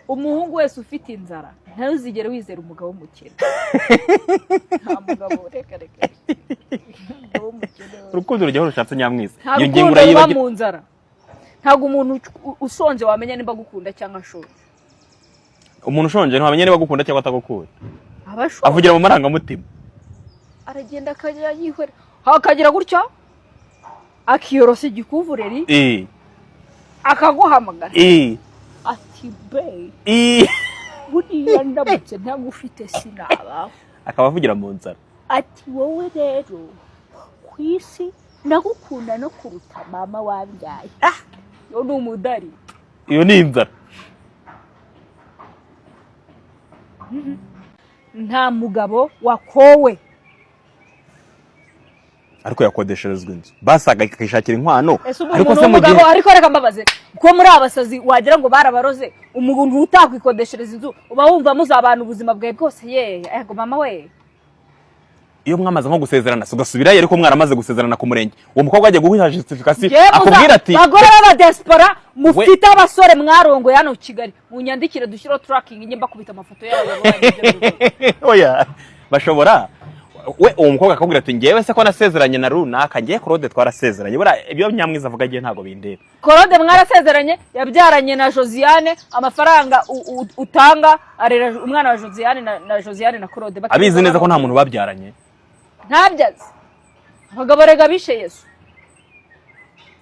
Umuhungu wese ufite inzara, ntuzigere wizera umugabo w'umukene. Nta mugabo, reka reka, umugabo w'umukene we. Urukundo rujya aho rushatse, Nyamwiza. Nta Iyo ngingo rukundo ruba urayibagira. mu nzara. Ntabwo umuntu ushonje wamenya niba agukunda cyangwa ashonje. Umuntu ushonje ntiwamenya niba agukunda cyangwa atagukunda. Aba ashonje. Avugira mu marangamutima. Aragenda akajya yihora, akagira gutya akiyorosa igikuvureri, akaguhamagara ati: "Bae, buriya ndamutse ntagufite sinabaho." Akaba avugira mu nzara. Ati: "Wowe rero ku isi ndagukunda no kuruta mama wabyaye." Iyo ni umudari. Iyo ni inzara. Nta mugabo wakowe. Ariko yakodesherezwa inzu, basaga akishakira inkwano. Ese ubu Ariko umuntu se mu w'umugabo gihe ariko reka mbabaze, ko muri abasazi wagira ngo barabaroze, umuntu utakwikodeshereza inzu uba wumva muzabana ubuzima bwawe bwose? Ye ego mama we. Iyo mwamaze nko gusezerana, si ugasubirayo, ariko mwaramaze gusezerana ku murenge, uwo mukobwa agiye guha justification, Njyewe akubwira ati bagore b'abadiaspora mufite abasore mwarongoye hano Kigali, munyandikire dushyireho tracking, njye mbakubita amafoto yabo. Oya, bashobora we uwo mukobwa akakubwira ati: "Ngewe se ko nasezeranye na runaka, ngewe Claude twarasezeranye, buriya ibyo Nyamwiza avuga ngewe ntabwo bindeba." Claude mwarasezeranye, yabyaranye na Josiane. Amafaranga utanga arera umwana wa Josiane na Josiane na Claude. Abizi neza ko nta muntu babyaranye. Ntabyazi. Abagabo rega bishe Yesu.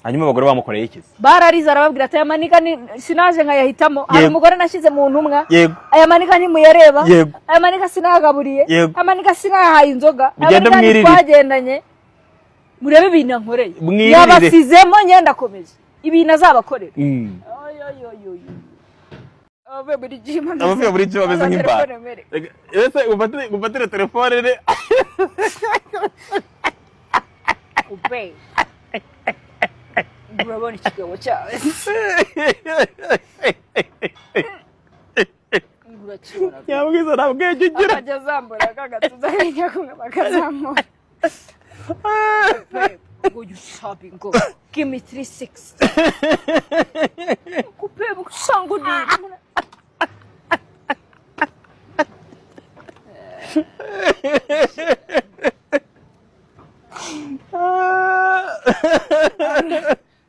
Hanyuma abagore bamukoreye iki se? Bararize, arababwira ati: "Aya maniga sinaje nkayahitamo. Hari umugore nashyize mu ntumwa. Aya maniga ntimuyareba. Aya maniga sinayagaburiye. Aya maniga sinayahaye inzoga. Aya Mugende maniga mwirire. ntitwagendanye. Murebe ibintu ankoreye." Mwirire. Yabasizemo ngenda akomeje ibintu azabakorera. Oy, oy, oy, oy. Abavuye muri gym. Abavuye muri gym bameze nk'imbata. Telefone mbere. Reka, ese ufatire telefone ne? Ube urabona ikigabo cyawe, urakibona. Nyamwiza, nta bwenge ugira. Akajya azamura akagatuza kumwe bakazamura. Babe, go you shopping, go give me 360 kupe usanga uri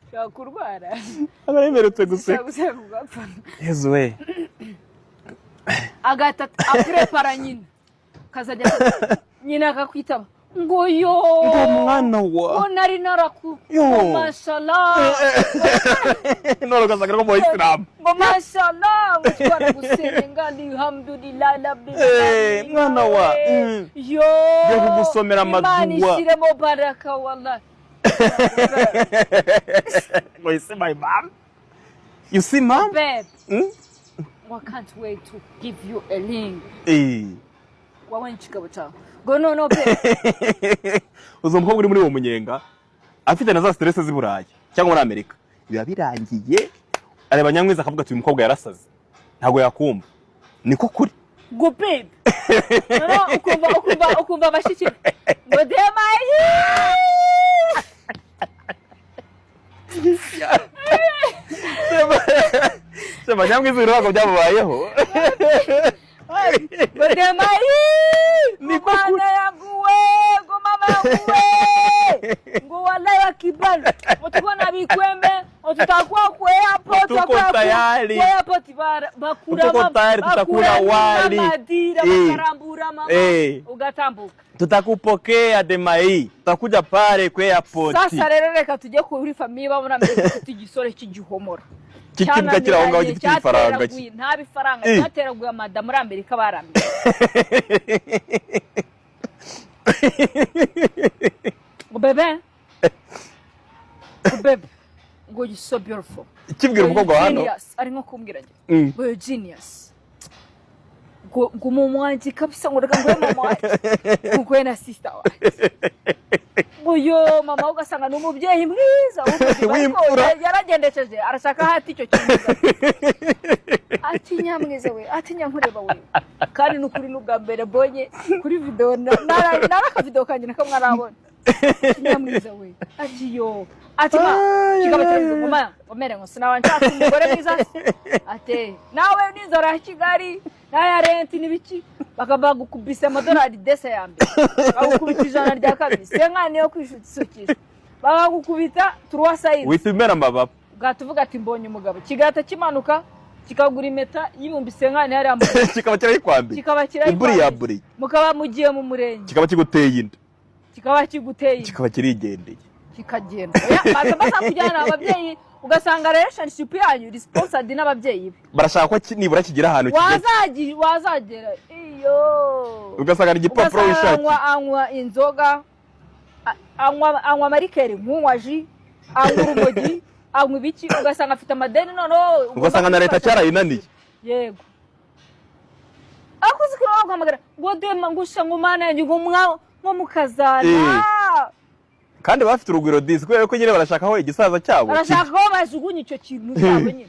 ushobora kurwara. Aba yemerutse guseka. Ushobora guseka ugapfa. Yezu we! Agahita aprepara nyina, kazajya nyina akakwitaba ngo yo Ngo mwana wa ngo nari naraku Yo. ngo mashallah. None ugasanga ari mu bayisilamu. Ngo mashallah, ngo twaragusenga, alhamdulillah rabbil Eh, alamin. mwana wa, Yo. Ngiye kugusomera Imana amaduwa. ishyiremo baraka wallahi. Ngo you see my mom, you see mom. Babe, I can't wait to give you a ring. Wowe n'ikigabo cyawe ngo no no babe. Uzi umukobwa uri muri uwo munyenga afite na za stress z'i Burayi cyangwa muri Amerika, biba birangiye areba Nyamwiza akavuga ati: "Uyu mukobwa yarasaze, ntabwo yakumva." Niko kuri. Ngo babe, no ukumva bashiki ngo demayi. Sema, Nyamwiza, ibintu ntabwo byamubayeho. Ngo demayi. Niko ngo kuri. Mwana yaguwe, ngo mama yaguwe, ngo wallahi akibali ngo tuko na bikwembe, ngo tutakuwa ku airport. Tuko Tutakuwa tayari. ku airport bakura Tuko tayari, tutakula bakura wali. Madira bakarambura mama ugatambuka. Tutakupokea demai, tutakuja pale ku airport. Sasa rero reka tujye kuri famille babona mbere gifite igisore cy'igihomora. Kikibwa kiri aho ngaho gifite ibifaranga. Cyateraguye nta bifaranga. Cyateraguye amada muri Amerika baramye. Ngo bebe, ngo bebe, ngo you so beautiful. Kibwira umukobwa wa hano. Genius. Ari nko kumbwira njye ngo you genius, ngo mama wanje kabisa, ngo reka nguhe mama wanje, ngo nguhe na sister wanje, ngo yo mama, ugasanga ni umubyeyi mwiza w'ubuzima, ariko W'imfura. Yaragendesheje arashaka hati icyo kintu, ati: "Nyamwiza we," ati: "Nyankureba we." Kandi ni ukuri, n'ubwa mbere mbonye kuri video, nari akavidewo kanjye nako mwarabona. Nyamwiza we, ati yo, ati ma kikaba kiravuze ngo ma omere ngo sinaba nshaka umugore mwiza se? Ate nawe n'inzara ya Kigali n'aya rent n'ibiki, bakaba bagukubise amadolari dese ya mbere, bagukubita 100 rya kabiri, 50 yo kwisukisha, bakagukubita turuwa sayidi. Wita imera amababa. Ugahita uvuga ati mbonye umugabo, kigahita kimanuka kikagura impeta y'ibihumbi 50 hariya mu Kikaba kirayikwambiye. Kikaba kirayikwambiye. Iburi ya buri. Mukaba mugiye mu murenge. Kikaba kiguteye inda. Kikaba kiguteye inda. Kikaba kirigendeye. Kikagenda. Oya, baza bazakujyana ababyeyi, ugasanga relationship yanyu iri sponsored n'ababyeyi be. Barashaka ko nibura kigira ahantu kigera. Wazagera iyo Ugasanga ni igipapuro ugasanga wishakiye. anywa inzoga, anywa ama liqueur, nkunywa jus, anywa urumogi, anywa ibiki, ugasanga afite amadeni noneho ugomba Ugasanga na leta kumufasha. cyarayinaniye. Yego, akuzi ko baguhamagara ngo dema ngusha ngo mana yanjye ngo mwa nko mukazana. Kandi baba bafite urugwiro disi, kubera ko nyine barashaka aho igisaza cyabo. Barashaka ko bajugunya icyo kintu cyabo nyine.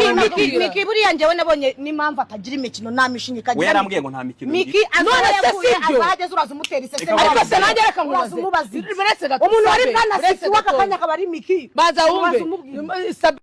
Miki, buriya njyewe nabonye n'impamvu atagira imikino, nta mishinga We ikagira. yarambwiye ngo nta mikino. Miki None aza se yaguye si byo? azageze uraza umutera iseseme. Ariko se nanjye reka Uraza nkubaze. umubaza iki? Uretse gato, Umuntu wari Sabe, bwana uretse sisi w'aka gato. kanya akaba ari Miki. Baza wumve. Uraza umubwira. Sabe.